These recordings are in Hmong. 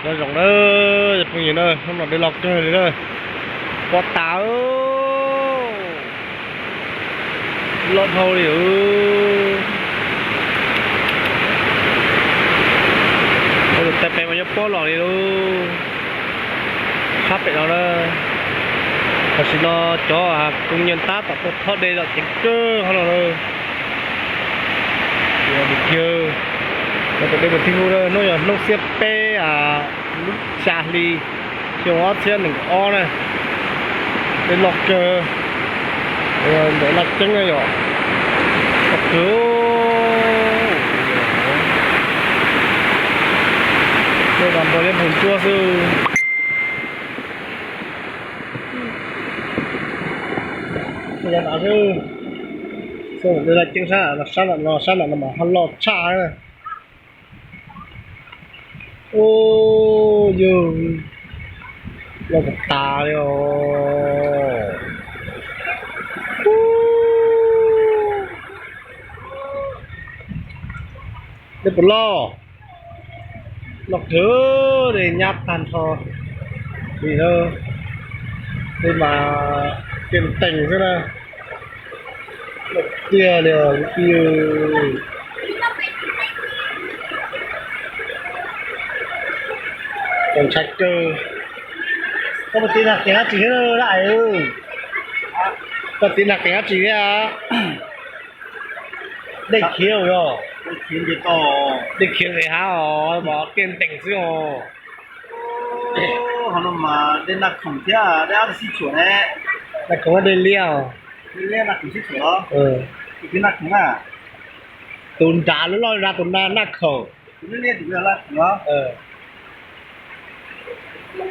Nyob zoo na, cov phooj ywg na, hnub no dej loj kawg li na. Pob tas loj dhau li. Tus tais pem mas yuav pob los li lauj. Sab pem no na, tam sim no cov koob nyiaj tab tom tuaj thob dej zom ceev kawg hov no na. Tus dej mus thib ub na, hnub yog hnub xiab peb lub xya hli xyoo ob txhiab nees nkaum ob na. Dej loj kawg, ntawm Laj Ceeb na yom. Loj kawg. Dej mas npog liab npog ntsuab xwb. Yog no xwb, xyoo ntawm Laj Ceeb sab no, sab no, sab no mas ho loj tshaj na. Ub, yog loj tas tas li os. Dej puas loj? Loj kawg, dej nyab tag nrho li na. Dej mas tiaj teeg xwb na. Loj tiag li os kwv tij. Txaus ntshai kawg. Koj puas tiv nag qees dab tsi thiab laj? Koj tiv nag qees dab tsi thiab? Dej khiav yog, dej khiav ntev hab os, mas tiaj teeg xwb os. Ho no mas dej naj khoom thiab dej ab xib tshuam ne. Naj khoom dej liab os. Dej liab naj khoom xib tshuam los? Tus nrad loj loj nrad tus naj khoom.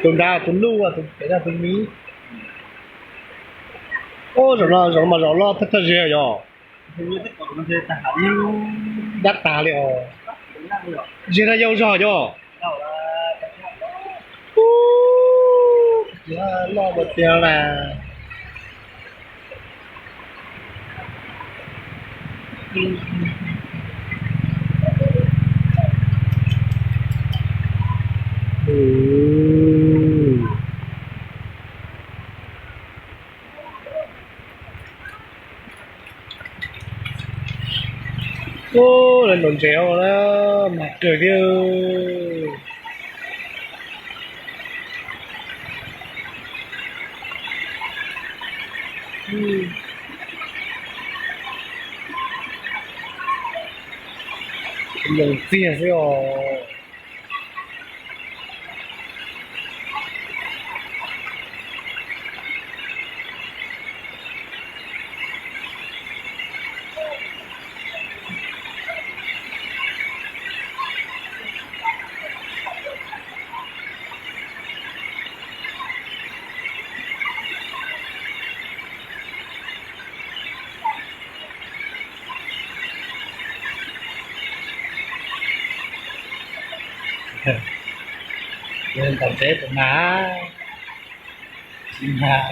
Tus nrad tus luj, tus pem no tus miv. Ub, zaum no zaum mas zaum loj thawj thawj zig yog. Dab tas li os. Zig no yau zog yog. Ub, loj ua tiag na. Ub, lawv ntaus ntses na, mag kawg thiab. Loo txiag xwb os. Ntaus ntses tus nag, tsis nag.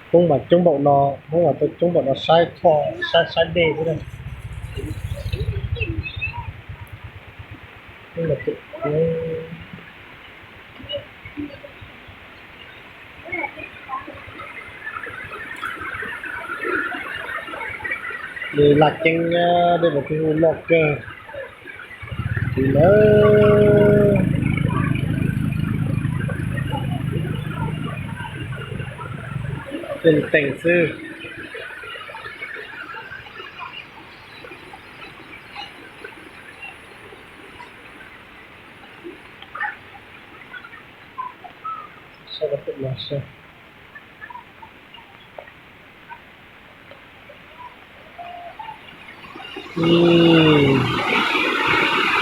Hmoob mas coob npaum no, Hmoob mas coob npaum no saib, saib dej xwb na. Dej Laj Ceeb, dej mas kuj loj kawg li na. Teej teej xwb.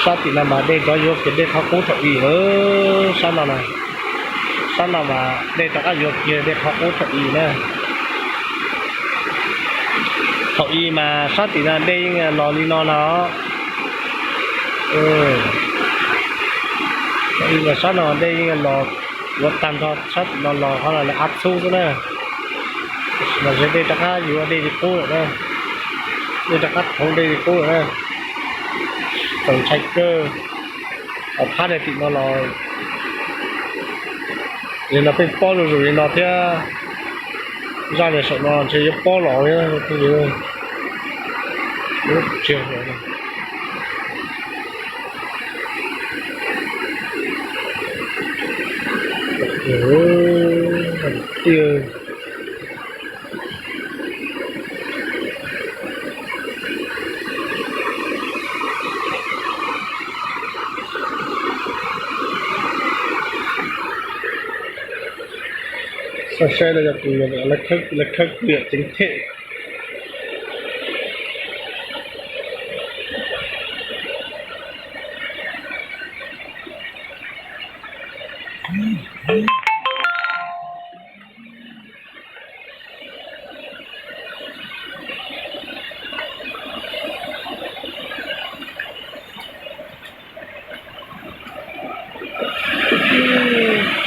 Sab tim no mas dej rov yuav kiag dej qhov qub thaum i lawm. Sab no na, sab no mas dej rov qab yuav kiag dej qhov qub thaum i na. Thaum i mas sab tim no dej yeej los li no na. Thaum i mas sab no dej yeej los ua tag nrho sab tim no los qhov no lawv av txhub xwb na. Tam sim no dej rov qab yuav dej li qub lawm na. Peb rov qab thoob dej li qub lawm na, txaus ntshai kawg. Os, phab niag tim no los, li no pheej pob zuj zus li no thiab, zaj niag saum no ntshe yuav pob los thiab. Tiag. Saib saib no yog tus, lawv khawb kuv yam ceev them.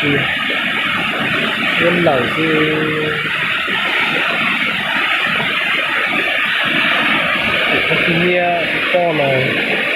Tsis, yuav lawm xwb. Tsis niab tsis poj los.